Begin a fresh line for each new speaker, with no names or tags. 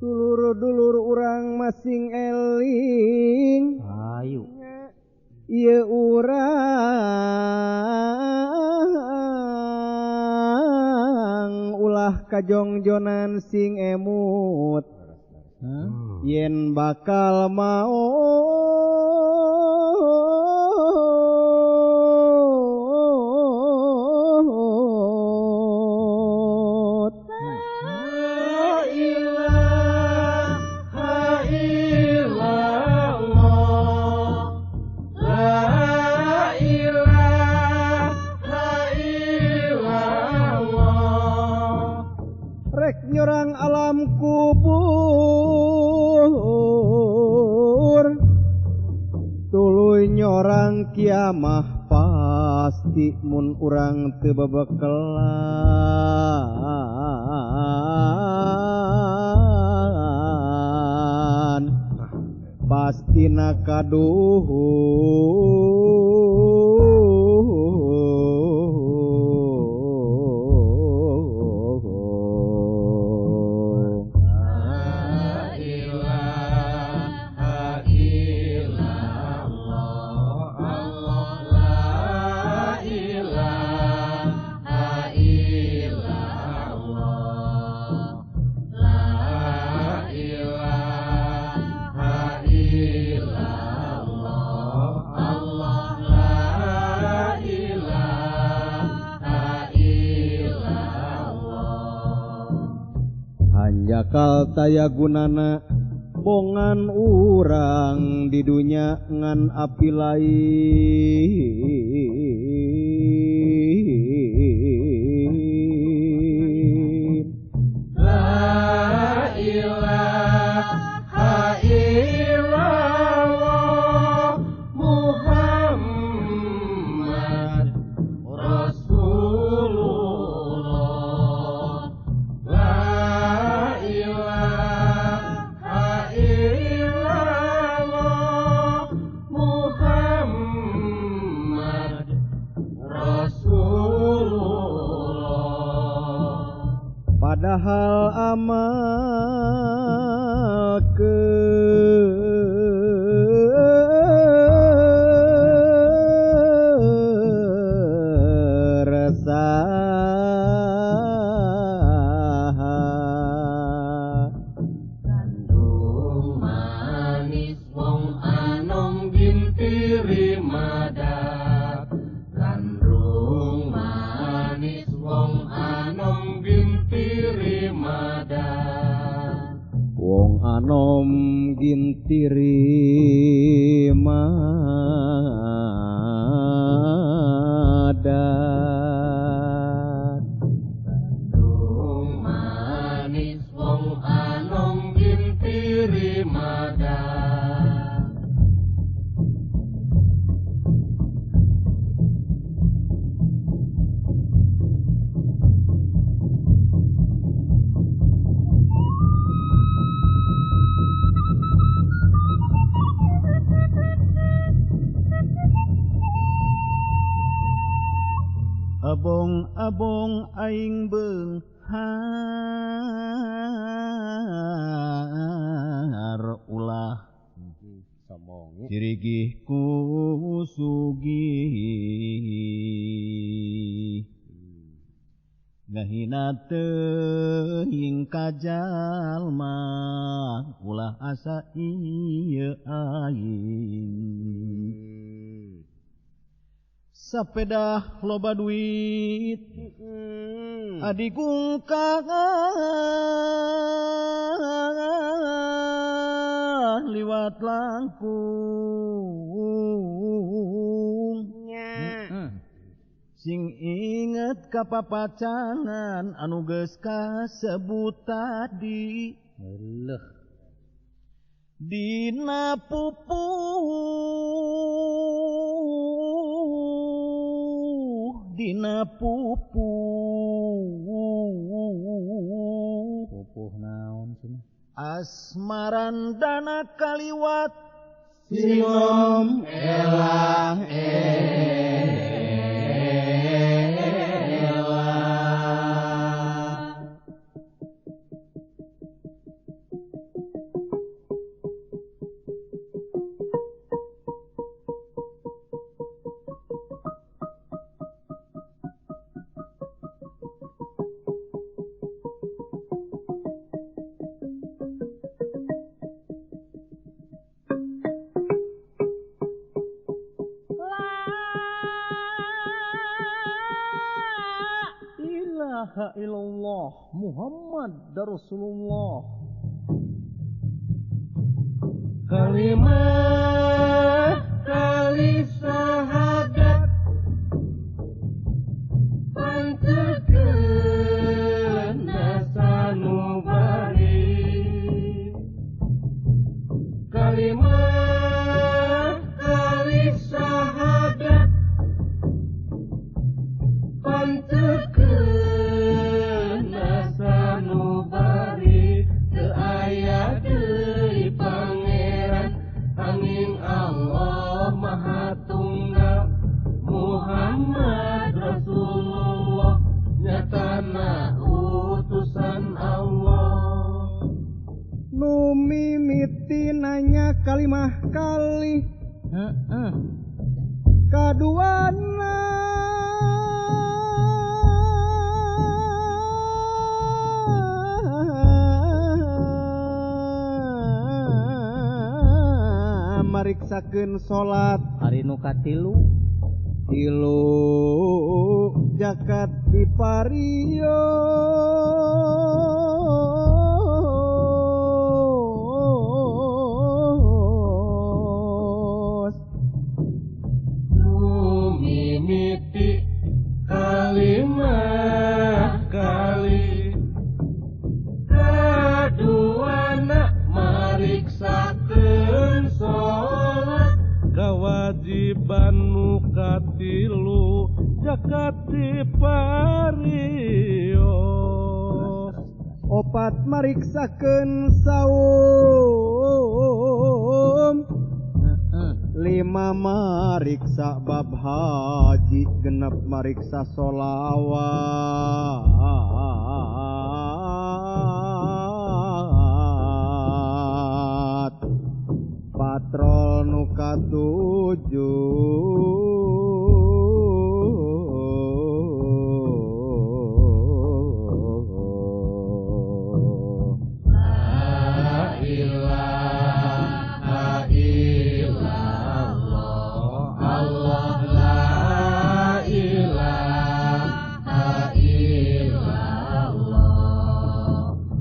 Dulur-dulur urang masing eling.
Ayo.
Ieu urang ulah kajongjonan sing emut. Yen bakal maot nyorang alam kubur tuluy nyorang kiamah pasti mun urang teu bebekelan pastina kaduhung. Hanjakal taya gunana bongan urang di dunya ngan api lain.
La ilaha illallah Muhammad Rasulullah. La ilaha illallah Muhammad Rasulullah.
Padahal amal keresahan
Gandum manis wong anom gintiri madat. Gandum manis wong anom gintiri madat.
Wong anom gintiri madat.
Gandum manis wong anom gintiri madat.
Abong-abong aing beunghar ulah sirigih ku sugih ngahina teuing ka jalma ulah asa ieu aing. Sapedah loba duit adigungkang liwat langkung sing inget ka papacangan anu geus kasebut tadi. Dina pupuh dina pupuh
pupuh naon cenah
asmarandana kaliwat
sinom elah elah.
ilaha illallah Muhammad Rasulullah.
Kalimah kali syahadat pantekeun sanubari. Kalimah kali syahadat pantekeun sanubari. Teu aya deui pangeran angin Allah Maha Tunggal, Muhammad Rasulullah nyatana utusan Allah.
Nu mimiti nanya kalimah kali kaduana mariksakeun salat.
Ari nu katilu
tilu zakat diparios.
Nu mimiti kalimah kali kaduana mariksakeun salat.
Kawajiban nu katilu zakat diparios.
Opat mariksakeun saum. Lima mariksa bab haji, genep mariksa sholawat. Patrol nu katujuh